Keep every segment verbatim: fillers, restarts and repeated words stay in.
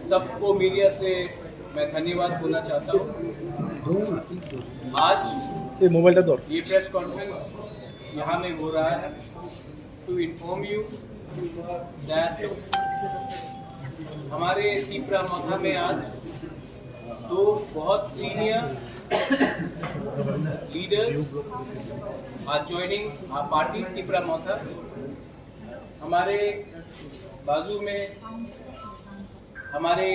सबको मीडिया से मैं धन्यवाद बोलना चाहता हूँ। आज ये मोबाइल टा दो। ये प्रेस कॉन्फ्रेंस यहाँ में हो रहा है to inform you that हमारे तिपरा मोथा में आज दो बहुत senior leaders are joining our party Tipra मोथा। हमारे बाजू में हमारे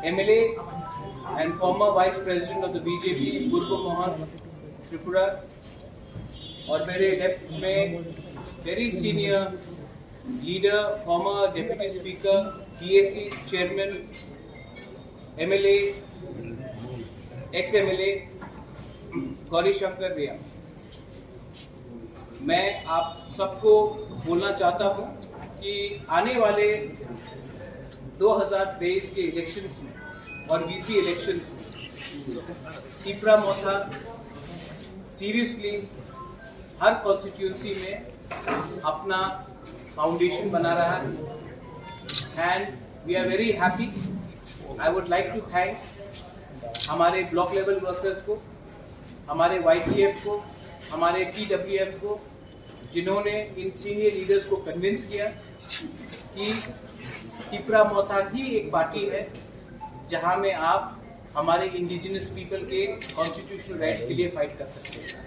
M L A and former vice president of the B J P, Purbo Mohan Tripura, और मेरे लेफ्ट में very senior leader, former deputy speaker, P A C chairman, M L A, ex M L A, Gauri शंकर रिया। मैं आप सबको बोलना चाहता हूं कि आने वाले दो हज़ार तेईस के इलेक्शंस में और V C इलेक्शंस में तिपरा मोथा सीरियसली हर कॉन्स्टिट्यूएंसी में अपना फाउंडेशन बना रहा है। And we are very happy। I would like to thank हमारे ब्लॉक लेवल वर्कर्स को, हमारे वाईटीएफ को, हमारे टीडब्ल्यूएफ को, जिन्होंने इन सीनियर लीडर्स को कन्विंस किया कि तिपरा मोथा ही एक पार्टी है जहां में आप हमारे इंडिजिनस पीपल के कॉन्स्टिट्यूशनल राइट्स के लिए फाइट कर सकते हैं।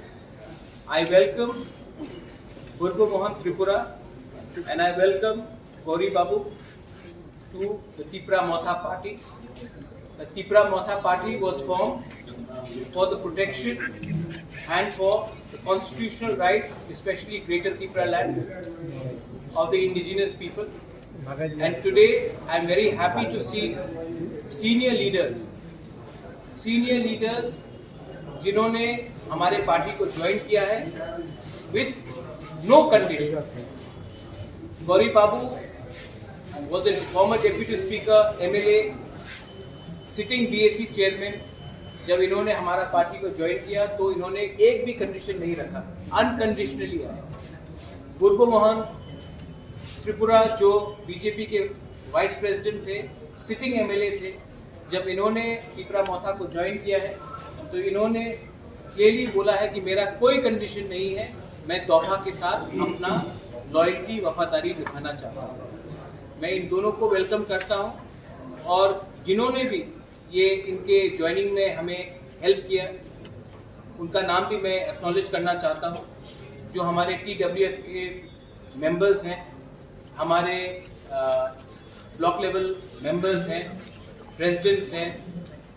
I welcome Purbo Mohan Tripura and I welcome Gauri Babu to the Tipra Motha party. The Tipra Motha party was formed for the protection and for the constitutional rights, especially Greater Tipra land of the indigenous people. And today I am very happy to see senior leaders, senior leaders जिन्होंने हमारे पार्टी को ज्वाइन किया है with no condition। Gauri Babu was a former deputy speaker, M L A, sitting B A C chairman। जब इन्होंने हमारा पार्टी को ज्वाइन किया तो इन्होंने एक भी कंडीशन नहीं रखा, अनकंडीशनली आया। पूर्व मोहन त्रिपुरा जो बीजेपी के वाइस प्रेसिडेंट थे, सिटिंग एमएलए थे, जब इन्होंने तिपरा मोथा को ज्वाइन किया है तो इन्होंने क्लियरली बोला है कि मेरा कोई कंडीशन नहीं है, मैं दोफा के साथ अपना लॉयल्टी, वफादारी निभाना चाहता हूँ। मैं इन दोनों को वेलकम करता हूँ और जिन्होंने भी ये इनके ज्वाइनिंग में हमें हेल्प किया, उनका नाम भी मैं एक्नॉलेज करना चाहता हूँ। जो हमारे टीडब्ल्यूएफ के मेंबर्स हैं, हमारे ब्लॉक लेवल मेंबर्स हैं, प्रेसिडेंट्स हैं,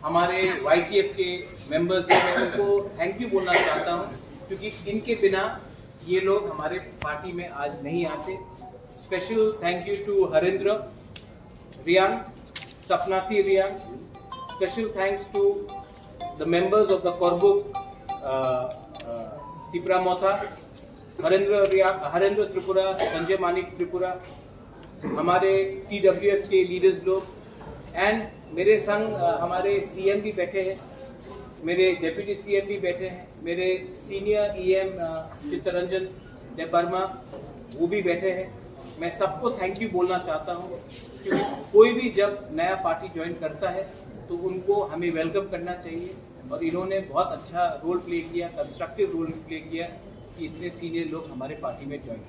हमारे वाईटीएफ के मेंबर्स हैं, मैं उनको थैंक यू बोलना चाहता हूँ, क्योंकि इनके बिना ये लोग हमारे पार्टी में आज नहीं आते। Special thank you to Harendra Riang, Sapnathi Riang। Special thanks to the members of the Korbuk, uh, uh, Tipra Motha, Harendra रिया, हरेंद्र त्रिपुरा, संजय मानिक त्रिपुरा, हमारे टीडब्ल्यूएफ के लीडर्स लोग, एंड मेरे संग, अ, हमारे सीएम भी बैठे हैं, मेरे डेप्यूटी सीएम भी बैठे हैं, मेरे सीनियर ईएम, अ, चित्तरंजन देबबर्मा, वो भी बैठे हैं। मैं सबको थैंक यू बोलना चाहता हूँ, क्योंकि कोई भी जब नया पार्टी ज्वाइन करता है तो उनको हमें वेलकम करना चाहिए। और इन्होंने बहुत अच्छा रोल प्ले किया, कंस्ट्रक्टिव रोल प्ले किया कि इतने सीनियर लोग हमारे पार्टी में join.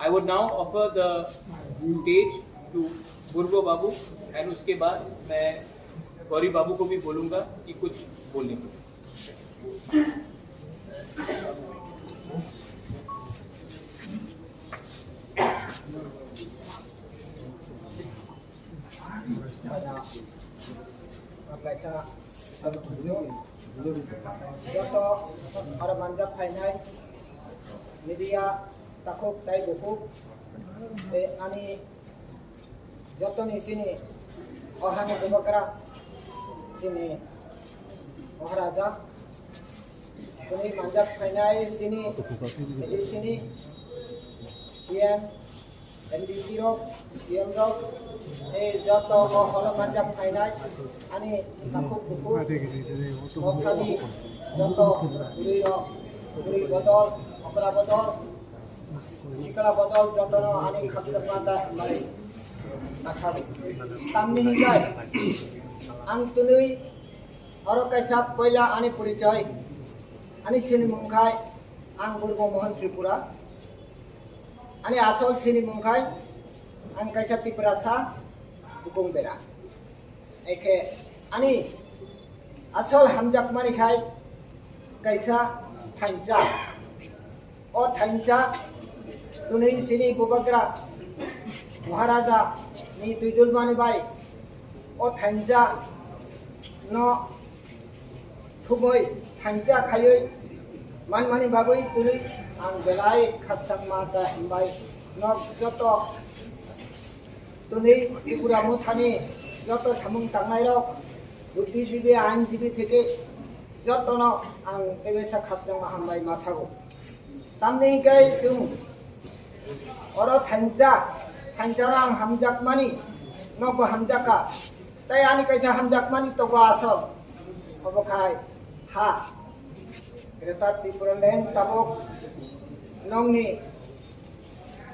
I would now offer the stage to Purbo Babu, and उसके बाद मैं गौरी बाबू को भी बोलूँगा कि कुछ बोलने के लिए। Joto aro manjak phainai media takhuk tai bukhuk, tei ani jotoni chini o hani bubagra chini Maharaja, tini manjak phainai chini A D C ni C M, M D C rok, C M rok, tei joto o holo manjak phainai ani takhuk bukhuk, nokhani joto bwrwi rok, bwrwi bodol, okra bodol, Sikla bodol jotono ani khakchangma ta hambai masago. Tamni hinkai ang twnwi oro kaisa poila ani porichoi, ani sinimung khai ang Burbo Mohon Tripura, ani asol sinimung khai ang kaisa Tiprasa Bukung Bera. Eke ani asol hamjakmani khai kaisa thansa. O thansa twnwi chini Bubagra Maharaja ni twidulmani bai o thansa no thumwi thansa khaiwi manmani bagwi twnwi ang belai khakchangma ta hambai nok joto. Twnwi Tripura Mothani joto samung tangnairok, buddhijibi, ainjibi theke jotono ang tebesa khakchangma hambai masago. Tamni hingke chwng oro thansa, thansano ang hamjakmani, nokbo hamjakha. Tai ani kaisa hamjakmani tongo asol. Obo khai ha. Greater Tipraland tabuk nokni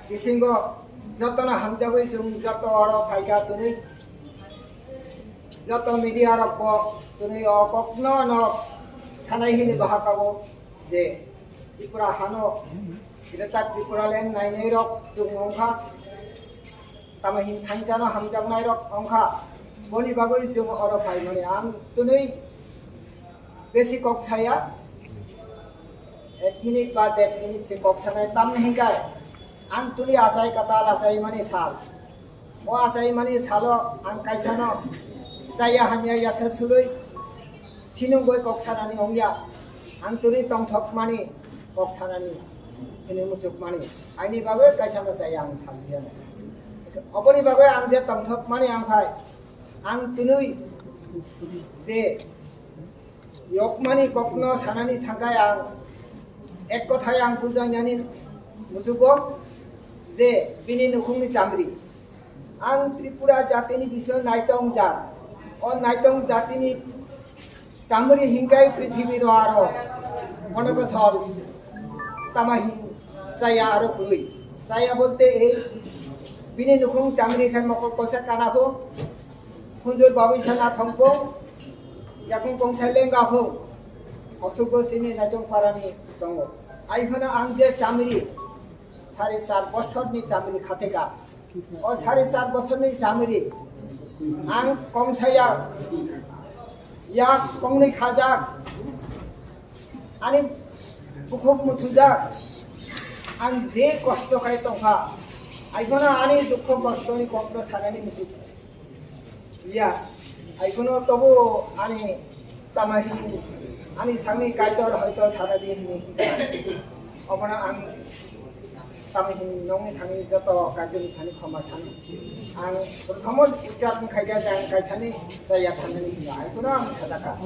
bisingo jotono hamjagwi chwng joto oro phaikha twnwi. Joto media rokbo twnwi o kokno no sanai hini bahakago je Tripura hano Greater Tipraland nainai rok chwng wngkha. Tamo hin thansano hamjaknai rok wngkha. Boni bagwi chwng oro phaimani ang twnwi besi kok saya, ek minute ba der minute se kok sanai, tamni hinkai ang twnwi achai katal achaimani sal. O achaimani salo ang kaisano chaya hamya yasa sulwi sinungwi kok sanani ongya. Ang twnwi tongthokmani kok sanani hini muchukmani. Aini bagwi kaisano chaya ang salya. Oboni bagwi ang je tongthokmani ang khai ang twnwi je yokmani kokno sanani thangkai ang ek kothai ang bujainani muchugo je bini nukhungni chamri. Ang Tripura jatini bisingo naitong jat. O naitong jatini chamri hingkai prithibino aro monokosol tamahin chaya aro kwrwi. Chaya bolte ei bini nukhung chamri khai mokol kolsa kana pho. Khunjur babu isa na thongpung, yakung kongsai lenga phung. Kosuk bo sini naitong parani tongo. Ai phano ang je chamri, sari char bosor ni chamri khateka. O sari char bosor ni chamri, ang kongsai ya, yak kongni khajak, ani bukhuk muthujak, ang je kosto khai tongkha. Ai phano ani dukho kosto ni kokno sanani muchuk. Ya, ai kuno tobo ani tamahin, ani sangni kaitor hoito saradi hini. Obono ang tamahin nongni thani joto kaitorni thani khoma sano. Ang prothom uchar khai khe ang kaisani chaya thanani hino. Ai kuno ang sadaka.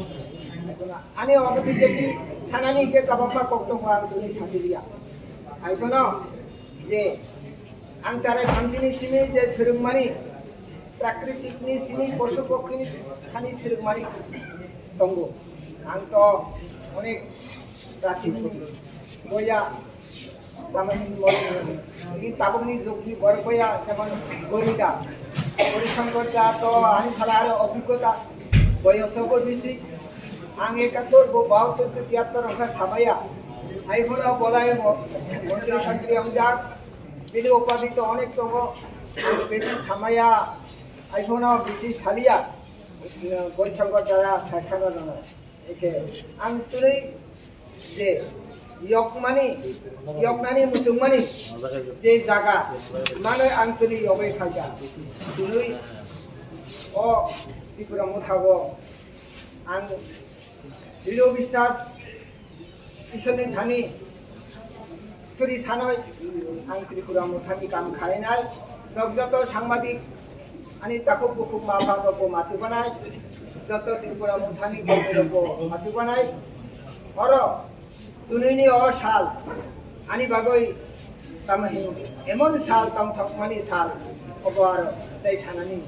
Ai kuno ani oboti jeti sanani ke kabakma kok tongo ang tuni sachiliya. Ai kuno je ang charai phansini simi je swrwngmani, prakritikni simi, posu pokhini thani swrwngmani tongo. Ang to onek prachin boya, tamani boya, ini tabukni jugni bor boya, jemon Gorida, Gori Shankar da to ani sala aro obhiggota, boyoso bo bisi, ang ekatur bo bahattur ke tiyattor ongkha samaya, ai hono bolai mo, montri santri ongjak, Bini upadi to onek tongo, ang besi samaya, ai phano besi saliya, Gori Shankar daya saithana rano. Eke, ang twnwi je yokmani, yoknani muchungmani je jaga, mano ang twnwi yogwi phaikha. Twnwi o Tripura mothago ang Dilo biswas, Isorni thani suri sanoi ang Tripura Mothani kam khainai. Nok joto sangbadik ani takhuk bukhuk ma pha rokbo machubanai, joto Tripura Mothani borok rokbo machubanai. Oro twnwini o sal ani bagwi tamo hin emon sal tongthokmani sal obo aro tei sanani.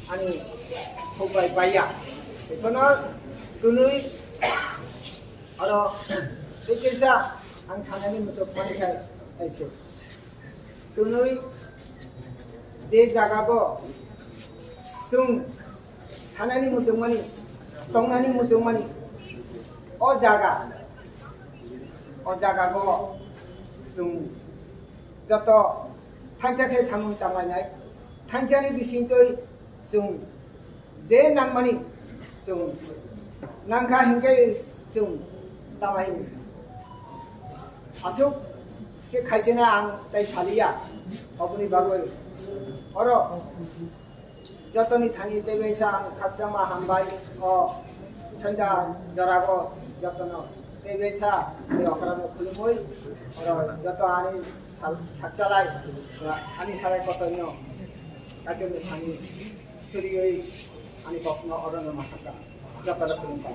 Ani khukbai paiya. Bono twnwi oro tei kisa ang sanani muchuk mani khai Twnwi je jagago chwng thanani muchungmani, tongnani muchungmani, o jaga, o jagago chwng joto thansa khe samung tanglainai, thansani bisingtwi chwng je nangmani chwng nangkha hinkhe chwng tama hini. Aswk se khaisena ang tai saliya, oboni bagwi oro jotoni thani teibesa ang khakchangma hambai o sanda jorago jotono teibesa ni okrano khulumui oro joto ani sal-, sakchalai ani salai kotorno kaitokni thani surioi ani kokno orono mathakha. Jotono khulumkha.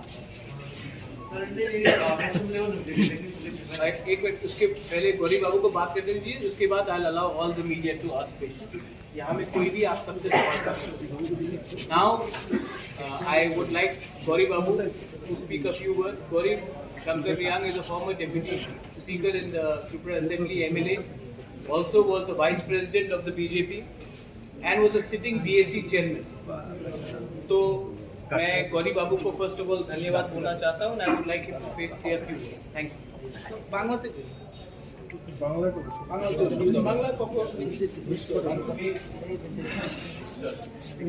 एक मिनट, उसके पहले गौरी बाबू को बात करने दीजिए, उसके बाद I'll allow all the media to ask questions. यहाँ में कोई भी आप सबसे सवाल कर सकते हो। Now, uh, I would like Gauri Babu to speak a few words. Gauri Shankar Reang is a former deputy speaker in the Tripura Assembly, M L A, also was the vice president of the B J P and was a sitting B A C chairman. तो मैं गौरी बाबू को first of all धन्यवाद बोलना चाहता हूँ and I would like him to say a few words. Thank you. বাংলাতে বাংলায় বলুন। বাংলাতে বলুন। বাংলায় কখন?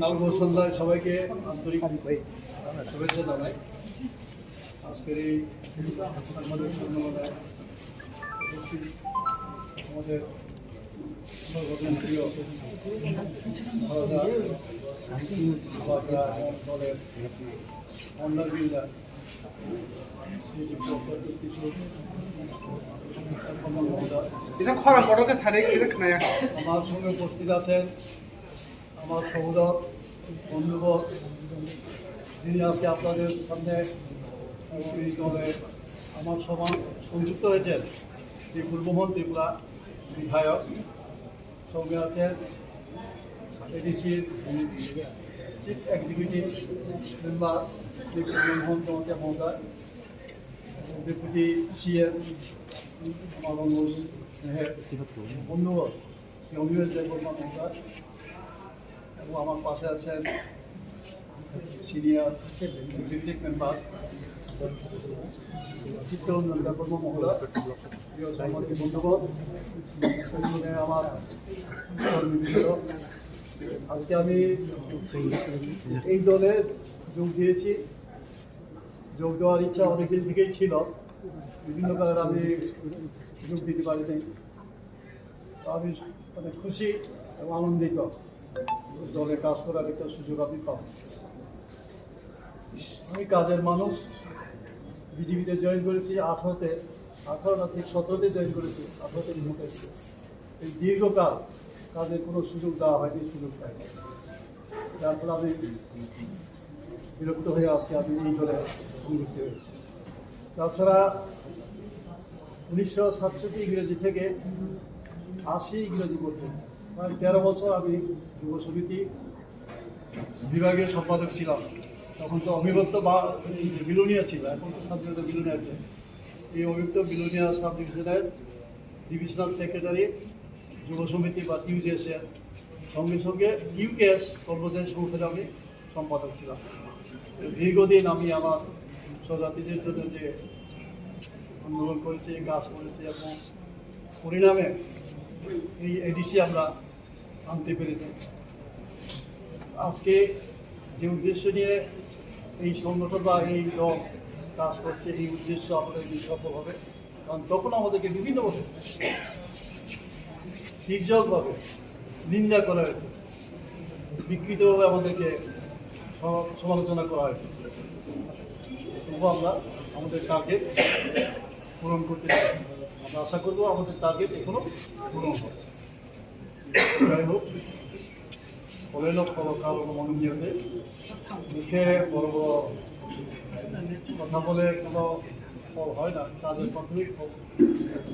কাল সন্ধ্যায় সবাইকে আন্তরিক শুভেচ্ছা জানাই। আজকের এই আমাদের সম্মেলনে উপস্থিত আমাদের সর্বভারতীয় আলাদা আলাদা দলের অন্যান্য এটা খরা বড়কে ছাড়ে, এটা খায়া। আমার সঙ্গে উপস্থিত আছেন আমার সহোদর, বন্ধুবর, যিনি আজকে আপনাদের সামনে এই দলে আমার সমান সংযুক্ত হয়েছেন, শ্রী ফুলমোহন ত্রিপুরা বিধায়ক। সঙ্গে আছেন এডিসির চিফ এক্সিকিউটিভ মেম্বার শ্রী মনমোহন জমাতিয়া মহোদয়, ডেপুটি সিএম আমার অনুজ মেহের, বন্ধুবর শ্রী অনিমেষ দেববর্মা মহোদয় এবং আমার পাশে আছেন সিনিয়র এক্সিকিউটিভ মেম্বার চিত্তরঞ্জন দেববর্মা মহোদয়, প্রিয় সাংবাদিক বন্ধুগণ, এখানে আমার কর্মীবৃন্দ, আজকে আমি এই দলে যোগ দিয়েছি। যোগ দেওয়ার ইচ্ছা অনেকদিন থেকেই ছিল, বিভিন্ন কারণে আমি যোগ দিতে পারিনি। তো আমি অনেক খুশি এবং আনন্দিত, দলে কাজ করার একটা সুযোগ আমি পাবো। আমি কাজের মানুষ, বিজেপিতে জয়েন করেছি আঠারোতে, আঠারো না ঠিক সতেরোতে জয়েন করেছি, আঠারোতে নিয়ে এসেছি। এই দীর্ঘকাল কাজের কোনো সুযোগ দেওয়া হয়নি, সুযোগ পাইনি, যার ফলে আমি বিরক্ত হয়ে আজকে আমি এই দলে সংযুক্ত হয়েছি। তাছাড়া উনিশশো সাতষট্টি ইংরেজি থেকে আশি ইংরেজি পর্যন্ত প্রায় তেরো বছর আমি যুব সমিতি বিভাগীয় সম্পাদক ছিলাম। তখন তো অবিভক্ত বা এই যে বিলোনিয়া ছিল, এখন তো স্বাধীনতা বিলোনিয়া আছে। এই অবিভক্ত বিলোনিয়া সাব ডিভিশনের ডিভিশনাল সেক্রেটারি, যুব সমিতি বা টিউজেএস এর সঙ্গে সঙ্গে ইউকেএস কর্মচারী সংসদে আমি সম্পাদক ছিলাম। দীর্ঘদিন আমি আমার স্বজাতিদের জন্য যে আন্দোলন করেছি, কাজ করেছি এবং পরিণামে এই এডিসি আমরা আনতে পেরেছি। আজকে যে উদ্দেশ্য নিয়ে এই সংগঠন বা এই দল কাজ করছে, এই উদ্দেশ্য আমাদের কি সফল হবে? কারণ তখন আমাদেরকে বিভিন্নভাবে নির্দয়ভাবে নিন্দা করা হয়েছে, বিকৃতভাবে আমাদেরকে সম-, সমালোচনা করা হয়েছে। তবুও আমরা আমাদের টার্গেট পূরণ করতে পারি। আমরা আশা করবো আমাদের টার্গেট এখনো পূরণ হবে। যাই হোক, ফলে লোক ফল কারণ মন নিয়ে মুখে বড় বড় কথা বলে কোনো ফল হয় না, কাজের মাধ্যমেই ফল,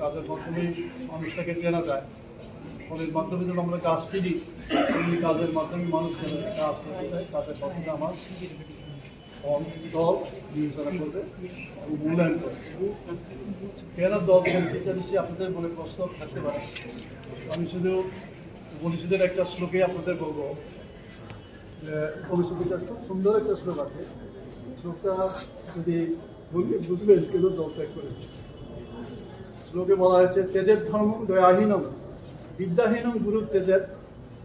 কাজের মাধ্যমেই মানুষটাকে চেনা যায়। ফলের মাধ্যমে যখন আমরা গাছ চিনি, এই কাজের মাধ্যমে মানুষ চেনা যায়, কাজ করতে চায়, কাজের মাধ্যমে আমার দল বিবেচনা করবে এবং মূল্যায়ন করবে। কেন দল করেছে, এটা নিশ্চয়ই আপনাদের মনে প্রশ্ন থাকতে পারে। আমি শুধু উপনিষদের একটা শ্লোকে আপনাদের বলবো যে, উপনিষদের একটা খুব সুন্দর একটা শ্লোক আছে। শ্লোকটা যদি বলি, বুঝবেন কেন দল ত্যাগ করেছে। শ্লোকে বলা হয়েছে, "তেজেদ ধর্মং দয়াহীনং, বিদ্যাহীনং গুরু তেজেদ,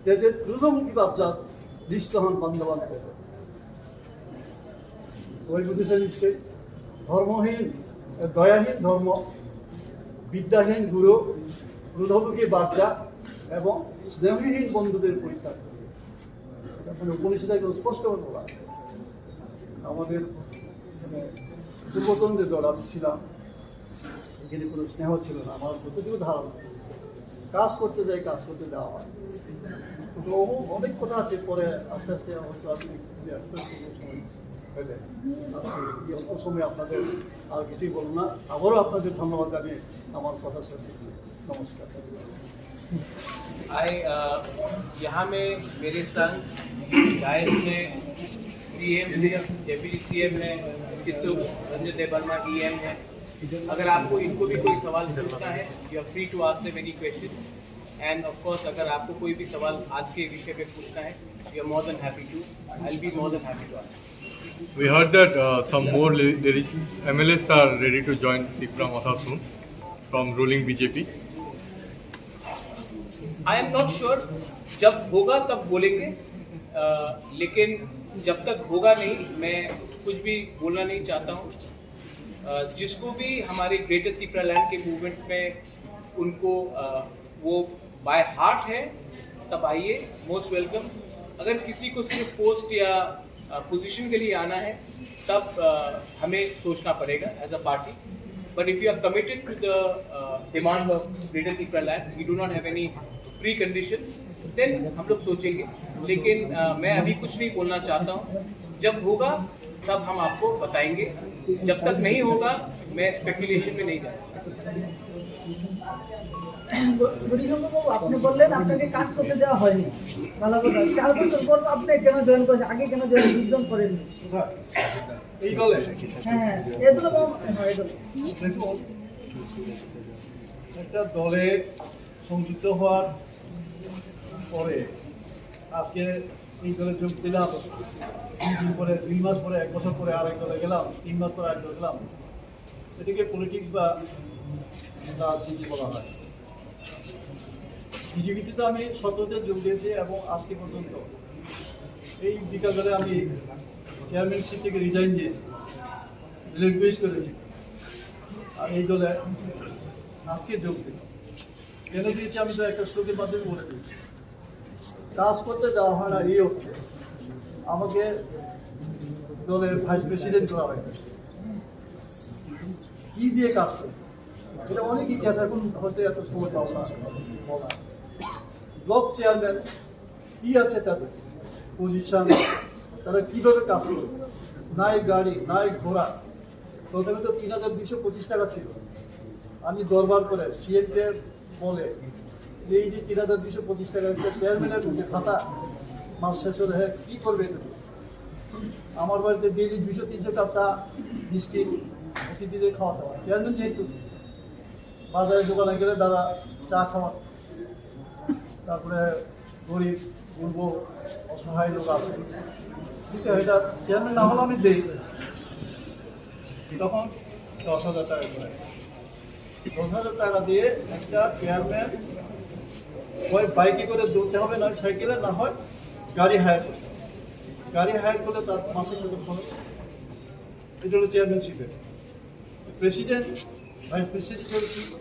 তেজেদ ক্রোধং কিপাব্জাত, দৃষ্টহং বান্ধবান তেজেদ।" সবাই বুঝেছেন নিশ্চয়ই? ধর্মহীন, দয়াহীন ধর্ম, বিদ্যাহীন গুরু, ক্রোধমুখী বাচ্চা এবং স্নেহহীন বন্ধুদের পরিত্যাগ। এটা মানে উপনিষদে একদম স্পষ্ট করে বলা আছে। আমাদের মানে পূর্বতন যে দল আমি ছিলাম, এখানে কোনো স্নেহ ছিল না, আমার যতটুকু ধারণা। কাজ করতে যাই, কাজ করতে দেওয়া হয়। তো অনেক কথা আছে, পরে আস্তে আস্তে হয়তো আপনি সময় পেলে, আজকে এই অল্প সময় আপনাদের আর কিছুই বলবো না। আবারও আপনাদের ধন্যবাদ জানিয়ে আমার কথা শেষ করছি। নমস্কার। I, uh, यहाँ में मेरे संग डायस में सीएम है, डेप्यूटी सीएम है, चित्तू रंजन देवर्मा ईएम है। अगर आपको इनको भी कोई सवाल पूछना है, you are free to ask them any question. And of course, अगर आपको कोई भी सवाल आज के विषय पे पूछना है, you are more than happy to, I'll be more than happy to answer. We heard that uh, some more le- ladies- M L As are ready to join Tipra Motha soon from ruling B J P. I am not sure, जब होगा तब बोलेंगे। अ, लेकिन जब तक होगा नहीं, मैं कुछ भी बोलना नहीं चाहता हूँ। अ, जिसको भी हमारे ग्रेटर तिपरा लैंड के मूवमेंट में उनको, अ, वो बाय हार्ट है, तब आइए, मोस्ट वेलकम। अगर किसी को सिर्फ पोस्ट या पोजीशन के लिए आना है, तब, अ, हमें सोचना पड़ेगा as a party. But if you are committed to the, uh, demand of Greater Tipra Land, we do not have any preconditions, then हम लोग सोचेंगे। लेकिन, अ, मैं अभी कुछ नहीं बोलना चाहता हूँ। जब होगा, तब हम आपको बताएंगे। जब तक नहीं होगा, मैं स्पेकुलेशन में नहीं जाऊँगा। গরিশঙ্কর বাবু, আপনি বললেন আপনাকে কাজ করতে দেওয়া হয়নি। ভালো কথা। চার বছর পর আপনি কেন জয়েন করেছেন, আগে কেন জয়েন, যোগদান করেননি? এই দলে হ্যাঁ, হ্যাঁ, এগুলো বল-, হ্যাঁ, এগুলো। দেখুন, একটা দলে সংযুক্ত হওয়ার পরে আজকে এই দলে যোগ দিলাম, দুই দিন পরে, দুই মাস পরে, এক বছর পরে আরেক দলে গেলাম, তিন মাস পরে আরেক দলে গেলাম। এটাকে পলিটিক্স বা রাজনীতি বলা হয়। বিজেপিতে তো আমি সতেরোতে যোগ দিয়েছি এবং আজকে পর্যন্ত এই বিকালবেলা আমি চেয়ারম্যানশিপ থেকে রিজাইন দিয়েছি, রিলিকুয়েস্ট করেছি। আর এই দলে আজকে যোগ দিই। কেন দিয়েছি আমি তো একটা শ্লোকের মাধ্যমে বলে দিয়েছি। কাজ করতে দেওয়া হয় না, এই অর্থে আমাকে দলের ভাইস প্রেসিডেন্ট করা হয়। কি দিয়ে কাজ করবে? এটা অনেক ইতিহাস, এখন হয়তো এত সময় পাবো না বলা। ব্লক চেয়ারম্যান কি আছে তাদের পজিশন, তারা কিভাবে কাজ করবে? নাই গাড়ি, নাই ঘোড়া, প্রথমে তো তিন হাজার দুইশো পঁচিশ টাকা ছিল। আমি দরবার করে সিএমকে বলে যে এই যে তিন হাজার দুইশো পঁচিশ টাকা একটা চেয়ারম্যানের যে ভাতা মাস শেষ হলে, হ্যাঁ, কী করবে এটা দিয়ে? আমার বাড়িতে ডেইলি দুইশো তিনশো কাপ চা, বিস্কিট অতিথিদের খাওয়াতে হয়। চেয়ারম্যান যেহেতু বাজারে দোকানে গেলে দাদা চা খাওয়ান, তারপরে গরিব দুর্বল অসহায় লোক আছে, ঠিক আছে, এটা চেয়ারম্যান না হলে আমি দেই, তখন দশ হাজার টাকা করে। দশ হাজার টাকা দিয়ে একটা চেয়ারম্যান হয় বাইকে করে দৌড়তে হবে, না সাইকেলে, না হয় গাড়ি হায়ার করতে হবে। গাড়ি হায়ার করলে তার মাসে কত খরচ? এটা হলো চেয়ারম্যানশিপের। প্রেসিডেন্ট, ভাইস প্রেসিডেন্ট হলো কি?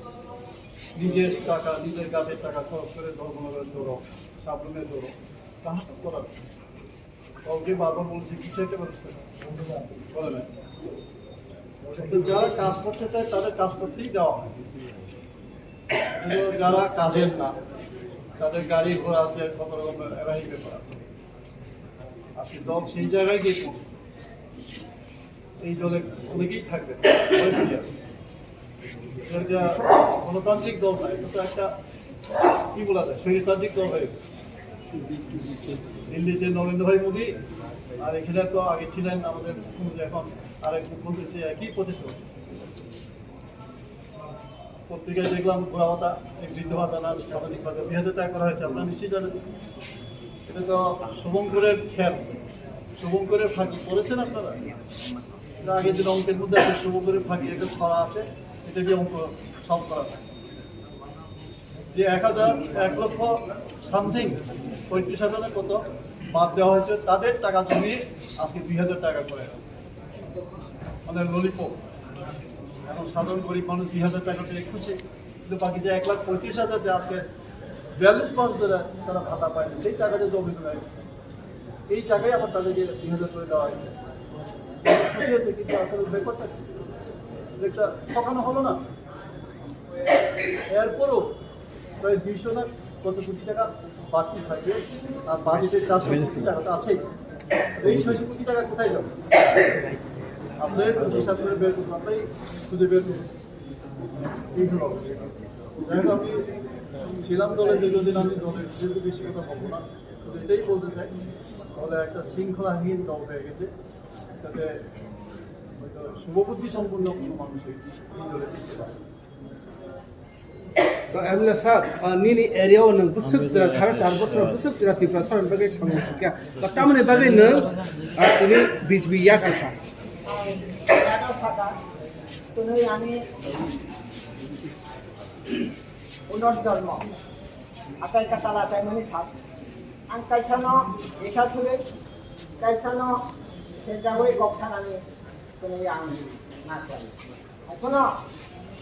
নিজের টাকা, নিজের গাছের টাকা খরচ করে ধর্মনগরের দৌড়, সাবরুমের দৌড়, সাহায্য করার। কাউকে বারবার বলছি, কিছু একটা ব্যবস্থা করে না। তো যারা কাজ করতে চায়, তাদের কাজ করতেই দেওয়া হয়। কিন্তু যারা কাজের না, তাদের গাড়ি ঘোড়া আছে, কত রকমের এরাই ব্যাপার আছে। আজকে দল সেই জায়গায় গিয়ে পৌঁছে। এই দলে অনেকেই থাকবে, অনেকেই আছে। এটা গণতান্ত্রিক দল নয়, এটা তো একটা, কি বলা যায়, স্বৈরতান্ত্রিক দল হয়ে গেছে। দিল্লিতে নরেন্দ্র ভাই মোদী, আর এখানে তো আগে ছিলেন আমাদের মুখ্যমন্ত্রী, এখন আরেক মুখ্যমন্ত্রী, সে একই পদে চলছে। পত্রিকায় দেখলাম বুড়া ভাতা, এই বৃদ্ধ ভাতা না, সামাজিক ভাতা দুই হাজার টাকা করা হয়েছে, আপনারা নিশ্চয়ই জানেন। এটা তো শুভঙ্করের খেল, শুভঙ্করের ফাঁকি করেছেন আপনারা। এটা আগে যে অঙ্কের মধ্যে আছে, শুভঙ্করের ফাঁকি একটা ছড়া আছে, এটা দিয়ে অঙ্ক সলভ করা যায়। যে এক হাজার, এক লক্ষ সামথিং, পঁয়ত্রিশ হাজারে কত বাদ দেওয়া হয়েছে, তাদের টাকা জমিয়ে আজকে দুই হাজার টাকা করে, মানে ললিপপ। এখন সাধারণ গরিব মানুষ দুই হাজার টাকা পেয়ে খুশি, কিন্তু বাকি যে এক লাখ পঁয়ত্রিশ হাজার যে আজকে বিয়াল্লিশ মাস ধরে তারা ভাতা পায়নি, সেই টাকা যে জমি করে এই টাকাই আবার তাদেরকে দুই হাজার করে দেওয়া হয়েছে। খুশি হয়েছে, কিন্তু আসলে ব্যাপারটা কি? একটা ঠকানো হলো না? এরপরও প্রায় দুইশো না কত কোটি টাকা বাকি থাকবে, আর বাজেটে চারশো কোটি টাকা তো আছেই। এই ছয়শো কোটি টাকা কোথায় যাবে? আপনারাই তো হিসাব করে বের করুন, আপনারাই খুঁজে বের করুন। এইগুলো অবস্থা। যাই হোক, আমি ছিলাম দলে দীর্ঘদিন, আমি দলের বিরুদ্ধে বেশি কথা বলবো না, শুধু এটাই বলতে চাই, দলে একটা শৃঙ্খলাহীন দল হয়ে গেছে, তাতে হয়তো শুভবুদ্ধি সম্পন্ন কোনো মানুষই এই দলে টিকতে পারে না। To, emla sir, ah, nini area o nwng bwswk jora, sare char bosor bwswk jora Tripura sar bagwi samung kha. To, tamoni bagwi nwng, ah, tini B J P yak kha. Yak kha, tini ani unor jormo. Achai katal achai mani sab. Ang kaisa no isa suri, kaisa no sejagoi kok sanani tini ang na chai. Ekhono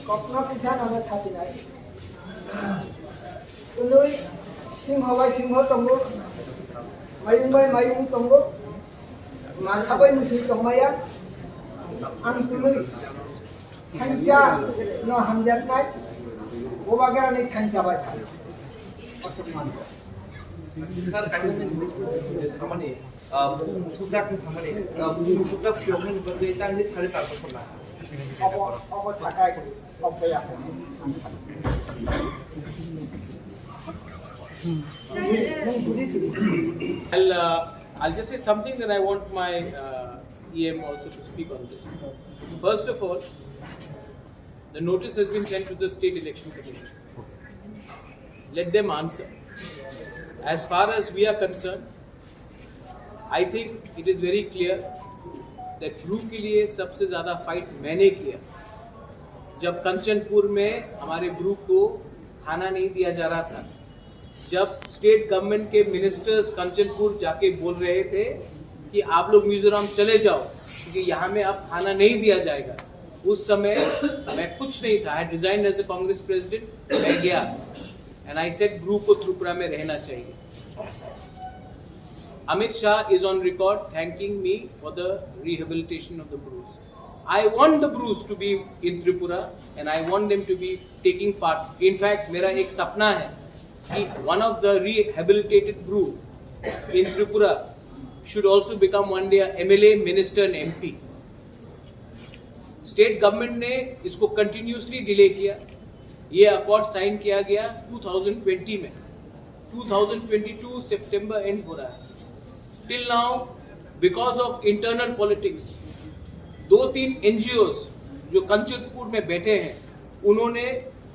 kokno kisa nono sasinai. Tului singho bai singho tongo, mayung bai mayung tongo, masa bai musi tongmaya. Ang tului thansa no hamjaknai, bobagrani thansa bai thang. Osok man. Sir, kami ini samani, ah, buku musudak ni samani, ah, buku musudak siapa ni berarti tanggal sari tak pernah. Obo, obo sakai, obo ya. I'll, uh, I'll just say something, then I want my, uh, E M also to speak on this. First of all, the notice has been sent to the State Election Commission. Let them answer. As far as we are concerned, I think it is very clear that Bru के लिए सबसे ज़्यादा फाइट मैंने किया। जब कंचनपुर में हमारे ब्रू को खाना नहीं दिया जा रहा था, जब स्टेट गवर्नमेंट के मिनिस्टर्स कंचनपुर जाके बोल रहे थे कि आप लोग मिजोरम चले जाओ, क्योंकि यहाँ में अब खाना नहीं दिया जाएगा, उस समय मैं कुछ नहीं था। I resigned as the Congress president, मैं गया। And I said, ब्रू को त्रिपुरा में रहना चाहिए। Amit Shah is on record thanking me for the rehabilitation of the Brus. I want the Brus to be in Tripura and I want them to be taking part. In fact, मेरा एक सपना है कि one of the rehabilitated Bru in Tripura should also become one day a M L A, minister and M P. State government ने इसको continuously delay किया। ये accord sign किया गया टू थाउजेंड ट्वेंटी में, टू थाउजेंड ट्वेंटी टू सितंबर एंड हो रहा है। Till now, because of internal politics, दो तीन एनजीओज जो कंचनपुर में बैठे हैं, उन्होंने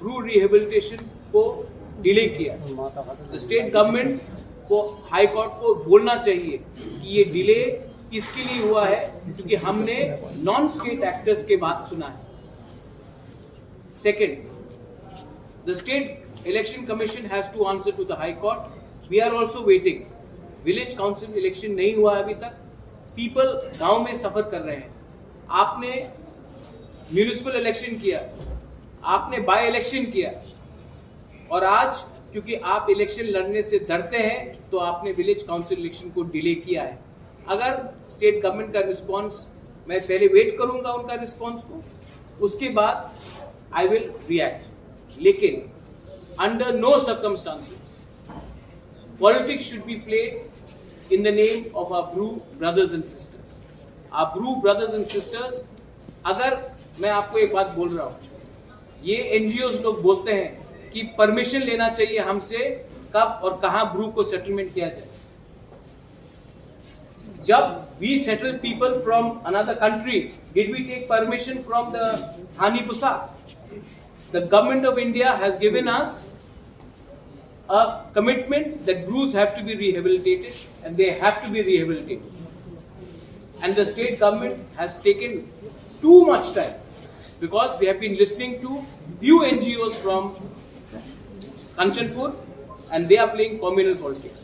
ब्रू रिहेबिलिटेशन को डिले किया। तो स्टेट गवर्नमेंट को, हाई कोर्ट को बोलना चाहिए कि ये डिले इसके लिए हुआ है क्योंकि हमने नॉन स्टेट एक्टर्स के बात सुना है। Second, the State Election Commission has to answer to the High Court. We are also waiting. Village council election नहीं हुआ है अभी तक। पीपल गांव में सफर कर रहे हैं। आपने म्युनिसिपल इलेक्शन किया, आपने बाय इलेक्शन किया, और आज क्योंकि आप इलेक्शन लड़ने से डरते हैं, तो आपने विलेज काउंसिल इलेक्शन को डिले किया है। अगर स्टेट गवर्नमेंट का रिस्पॉन्स, मैं पहले वेट करूंगा उनका रिस्पॉन्स को, उसके बाद I will react. लेकिन under no circumstances politics should be played in the name of our Bru brothers and sisters. Our Bru brothers and sisters, अगर, मैं आपको एक बात बोल रहा हूँ, ये एनजीओज लोग बोलते हैं कि परमिशन लेना चाहिए हमसे कब और कहां ब्रू को सेटलमेंट किया जाए? जब we settle people from another country, did we take permission from the Thani Busa? The government of India has given us a commitment that Brus have to be rehabilitated, and they have to be rehabilitated. And the state government has taken too much time because they have been listening to few N G Os from Kanchanpur, and they are playing communal politics.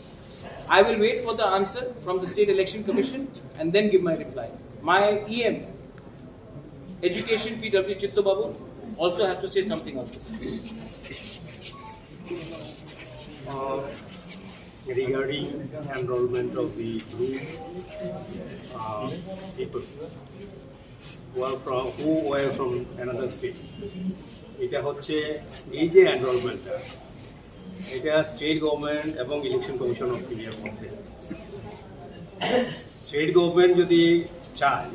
I will wait for the answer from the State Election Commission and then give my reply. My E M, Education P W Chitto Babu, also has to say something on this. Uh, regarding enrollment of the group uh, people who are from who were from another state, এটা হচ্ছে এই যে এনরোলমেন্টটা, এটা state government এবং election commission of ইন্ডিয়ার মধ্যে। State government যদি চায়,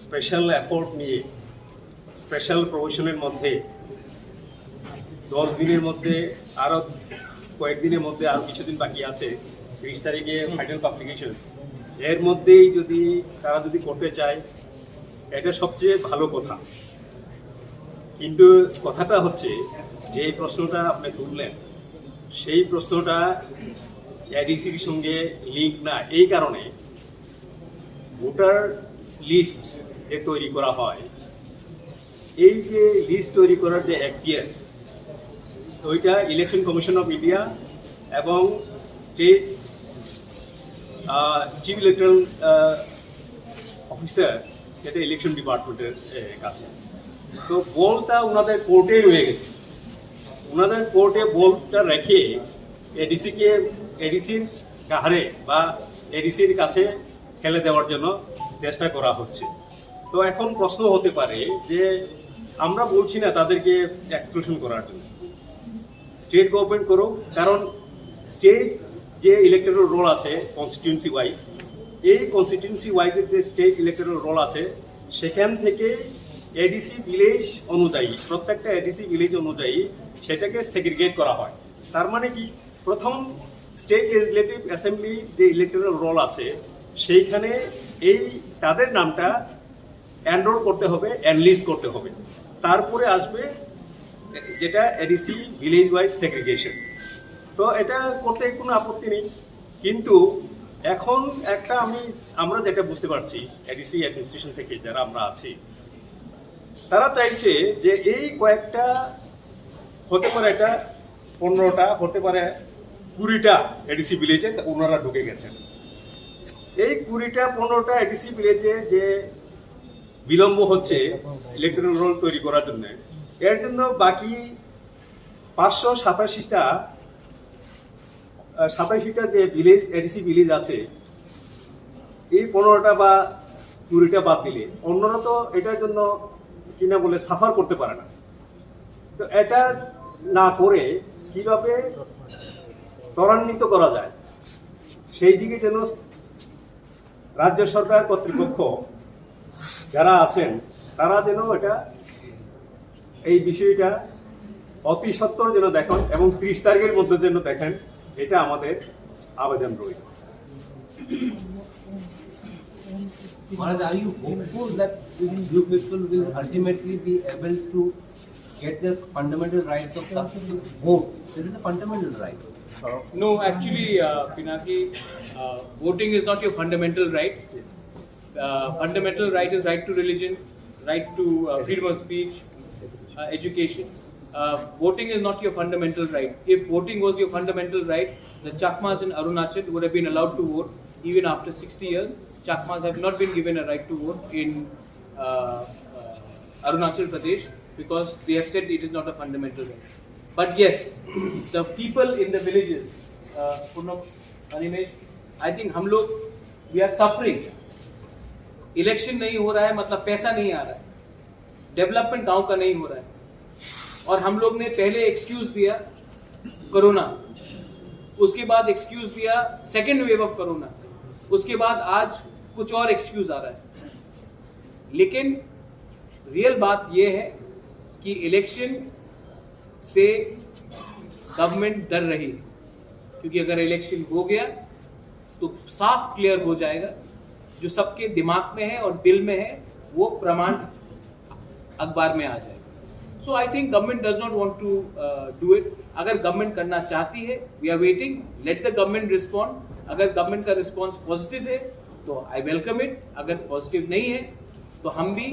স্পেশাল এফোর্ট নিয়ে স্পেশাল প্রভিশনের মধ্যে দশ দিনের মধ্যে, আরও কয়েকদিনের মধ্যে, আরও কিছুদিন বাকি আছে, তিরিশ তারিখে ফাইনাল পাবলিকেশন, এর মধ্যেই যদি তারা যদি করতে চায়, এটা সবচেয়ে ভালো কথা। কিন্তু কথাটা হচ্ছে যে এই প্রশ্নটা আপনি তুললেন, সেই প্রশ্নটা এডিসির সঙ্গে লিঙ্ক না। এই কারণে ভোটার লিস্ট যে তৈরি করা হয়, এই যে লিস্ট তৈরি করার যে এখতিয়ার, ওইটা ইলেকশন কমিশন অফ ইন্ডিয়া এবং স্টেট চিফ ইলেকটরাল অফিসার, যেটা ইলেকশন ডিপার্টমেন্টের কাছে। তো বলটা ওনাদের কোর্টেই রয়ে গেছে। ওনাদের কোর্টে বলটা রেখে এডিসিকে, এডিসির কাহারে বা এডিসির কাছে ঠেলে দেওয়ার জন্য চেষ্টা করা হচ্ছে। তো এখন প্রশ্ন হতে পারে যে আমরা বলছি না তাদেরকে এক্সক্লুশন করার জন্য, স্টেট গভর্নমেন্ট করুক, কারণ স্টেট যে ইলেকটরাল রোল আছে কনস্টিটিউয়েন্সি ওয়াইজ, এই কনস্টিটিউয়েন্সি ওয়াইজের যে স্টেট ইলেকটরাল রোল আছে, সেখান থেকে এডিসি ভিলেজ অনুযায়ী, প্রত্যেকটা এডিসি ভিলেজ অনুযায়ী সেটাকে সেগ্রিগেট করা হয়। তার মানে কি, প্রথম স্টেট লেজিসলেটিভ অ্যাসেম্বলি যে ইলেকটরাল রোল আছে, সেইখানে এই তাদের নামটা এনরোল করতে হবে, এনলিস্ট করতে হবে। তারপরে আসবে যেটা এডিসি ভিলেজ ওয়াইজ সেগ্রিগেশন। তো এটা করতে কোনো আপত্তি নেই, কিন্তু এখন একটা আমি, আমরা যেটা বুঝতে পারছি এডিসি অ্যাডমিনিস্ট্রেশন থেকে যারা আমরা আছি, তারা চাইছে যে এই কয়েকটা, হতে পারে এটা পনেরোটা, হতে পারে কুড়িটা এডিসি ভিলেজে ওনারা ঢুকে গেছেন। এই কুড়িটা পনেরোটা এডিসি ভিলেজে যে বিলম্ব হচ্ছে ইলেকটরাল রোল তৈরি করার জন্য, এর জন্য বাকি পাঁচশো সাতাশিটা, আহ, সাতাশিটা যে ভিলেজ, এডিসি ভিলেজ আছে, এই পনেরোটা বা কুড়িটা বাদ দিলে অন্যরা তো এটার জন্য কিনা বলে সাফার করতে পারে না। তো এটা না করে কিভাবে ত্বরান্বিত করা যায়, সেই দিকে যেন রাজ্য সরকার কর্তৃপক্ষ যারা আছেন, তারা যেন এটা, এই বিষয়টা অতি সত্বর যেন দেখেন এবং ত্রিশ তারিখের মধ্যে যেন দেখেন, এটা আমাদের আবেদন রইল। Maharaj, are you hopeful that these few people will ultimately be able to get their fundamental rights of custom to vote? This is a fundamental right. No, actually, uh, Pinaki, uh, voting is not your fundamental right. Uh, fundamental right is right to religion, right to uh, freedom of speech, uh, education. Uh, voting is not your fundamental right. If voting was your fundamental right, the Chakmas in Arunachal would have been allowed to vote even after sixty years. Chakmas have not been given a right to vote in uh, uh, Arunachal Pradesh because they have said it is not a fundamental right. But yes, the people in the villages, uh, Purnam, Animesh, I think हम लोग, we are suffering. Election नहीं हो रहा है, मतलब पैसा नहीं आ रहा है, डेवलपमेंट गांव का नहीं हो रहा है। और हम लोग ने पहले एक्सक्यूज दिया कोरोना, उसके बाद एक्सक्यूज दिया सेकेंड वेव ऑफ कोरोना, उसके बाद आज कुछ और एक्सक्यूज आ रहा है। लेकिन रियल बात यह है कि इलेक्शन से गवर्नमेंट डर रही है, क्योंकि अगर इलेक्शन हो गया तो साफ क्लियर हो जाएगा, जो सबके दिमाग में है और दिल में है वो प्रमाण अखबार में आ जाएगा। So I think government does not want to do it. अगर गवर्नमेंट करना चाहती है, we are waiting, let the government respond. अगर गवर्नमेंट का रिस्पॉन्स पॉजिटिव है तो आई वेलकम इट, अगर पॉजिटिव नहीं है तो हम भी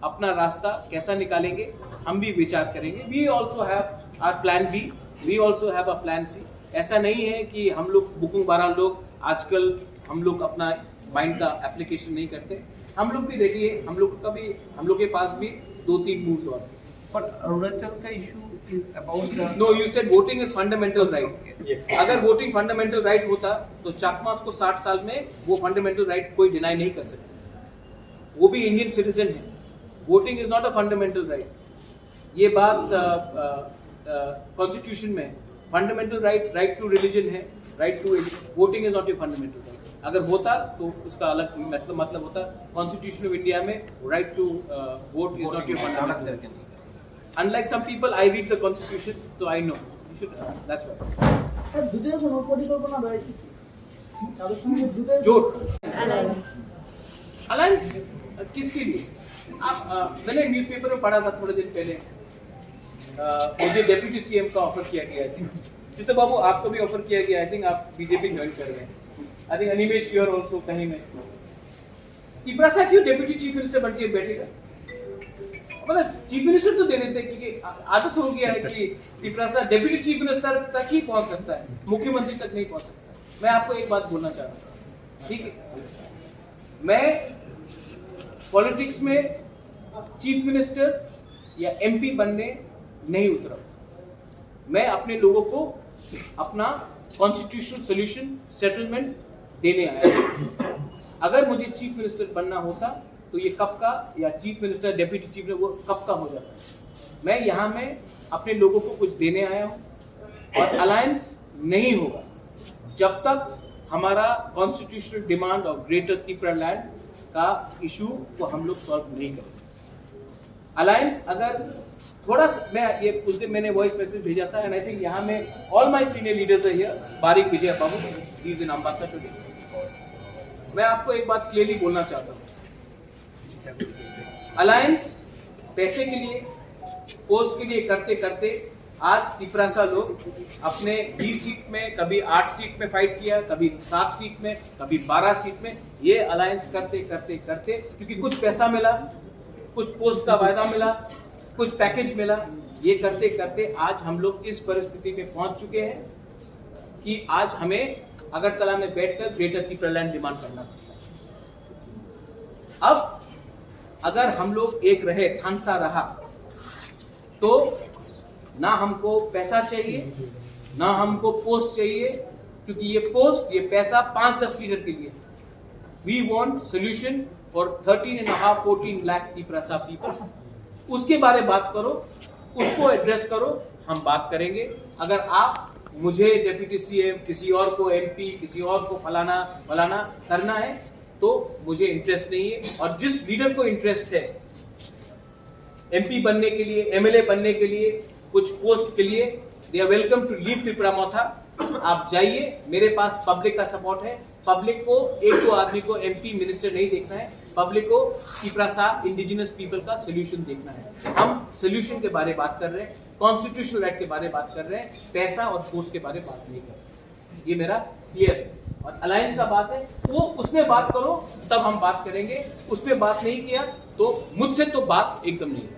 अपना रास्ता कैसा निकालेंगे, हम भी विचार करेंगे। We also have our plan B, we also have a plan C. ऐसा नहीं है कि हम लोग बुकुंग बारा लोग आजकल हम लोग अपना माइंड का एप्लीकेशन नहीं करते। हम लोग भी रेडी है, हम लोग का भी, हम लोग के पास भी दो तीन मूव्स और हैं। But Arunachal ka issue is about the No, you said voting is fundamental right. Yes. अगर वोटिंग फंडामेंटल राइट होता तो चाकमास को साठ साल में वो फंडामेंटल राइट कोई डिनाई नहीं कर सकता। वो भी इंडियन सिटीजन है। Voting is not a fundamental right. ये बात कॉन्स्टिट्यूशन में, fundamental right, right to religion है, right to voting is not a fundamental right. अगर होता तो उसका अलग मतलब मतलब होता। कॉन्स्टिट्यूशन ऑफ इंडिया में right to vote is not a fundamental right. Unlike some people, I read the constitution, so I know. You should, that's why. Sir, জোটের কোনো পরিকল্পনা রয়েছে কি? তাদের সঙ্গে জোটের জোট। अलायंस। अलायंस किसके लिए? आप, अ, मैंने न्यूज़पेपर में पढ़ा था थोड़े दिन पहले। अ, मुझे डेप्यूटी सीएम का ऑफर किया गया है। जितू बाबू, आपको भी ऑफर किया गया, आई थिंक आप बीजेपी ज्वाइन कर रहे हैं। I think Animesh, you are also कहीं में। तिपरासा क्यों डेप्यूटी चीफ मिनिस्टर बन के बैठेगा? मतलब चीफ मिनिस्टर तो दे देते हैं, क्योंकि आ- आदत हो गया है कि तिपरासा डेप्यूटी चीफ मिनिस्टर तक ही पहुंच सकता है, मुख्यमंत्री तक नहीं पहुंच सकता। मैं आपको एक बात बोलना चाहता हूँ, ठीक है, मैं पॉलिटिक्स में चीफ मिनिस्टर या एमपी बनने नहीं उतरा। मैं अपने लोगों को अपना कॉन्स्टिट्यूशनल सॉल्यूशन, सेटलमेंट देने आया हूं। अगर मुझे चीफ मिनिस्टर बनना होता तो ये कब का, या chief minister, deputy chief minister, वो कब का हो जाता। मैं यहाँ में अपने लोगों को कुछ देने आया हूँ और अलायंस नहीं होगा जब तक हमारा कॉन्स्टिट्यूशनल डिमांड और ग्रेटर तिपरा लैंड का इशू को हम लोग सॉल्व नहीं करेंगे। अलायंस अगर थोड़ा सा, मैं ये उस दिन मैंने वॉइस मैसेज भेजा था, एंड आई थिंक यहाँ में all my senior leaders are here. Barik Vijay Babu, he is in Ambassa today. मैं आपको एक बात क्लियरली बोलना चाहता हूँ, अलायंस पैसे के लिए, पोस्ट के लिए करते करते आज तिपरासा लोग अपने बीस सीट में, कभी आठ सीट में फाइट किया, कभी सात सीट में, कभी बारह सीट में। ये अलायंस करते करते करते, क्योंकि कुछ पैसा मिला, कुछ पोस्ट का वायदा मिला, कुछ पैकेज मिला, ये करते करते आज हम लोग इस परिस्थिति में पहुंच चुके हैं कि आज हमें अगरतला में बैठकर ग्रेटर तिपरालैंड डिमांड करना पड़ता है। अब अगर हम लोग एक रहे, थानसा रहा, तो ना हमको पैसा चाहिए, ना हमको पोस्ट चाहिए, क्योंकि ये पोस्ट, ये पैसा पाँच दस लीडर के लिए। We want solution for thirteen and a half, fourteen lakh Tiprasa people. उसके बारे बात करो, उसको एड्रेस करो, हम बात करेंगे। अगर आप मुझे डेप्यूटी सीएम, किसी और को एमपी, किसी और को फलाना फलाना करना है तो मुझे इंटरेस्ट नहीं है। और जिस लीडर को इंटरेस्ट है एमपी बनने के लिए, एमएलए बनने के लिए, कुछ पोस्ट के लिए, they are welcome to leave Tipra Motha। आप जाइए, मेरे पास पब्लिक का सपोर्ट है। पब्लिक को एक दो आदमी को एमपी मिनिस्टर नहीं देखना है, पब्लिक को तिपरासा इंडिजिनस पीपल का सोल्यूशन देखना है। हम सोल्यूशन के बारे में बात कर रहे हैं, कॉन्स्टिट्यूशनल राइट के बारे में बात कर रहे हैं, पैसा और पोस्ट के बारे में बात नहीं कर रहे। ये मेरा क्लियर है। और अलायंस का बात है, वो उसमें बात करो, तब हम बात करेंगे। उसमें बात नहीं किया तो मुझसे तो बात एकदम नहीं।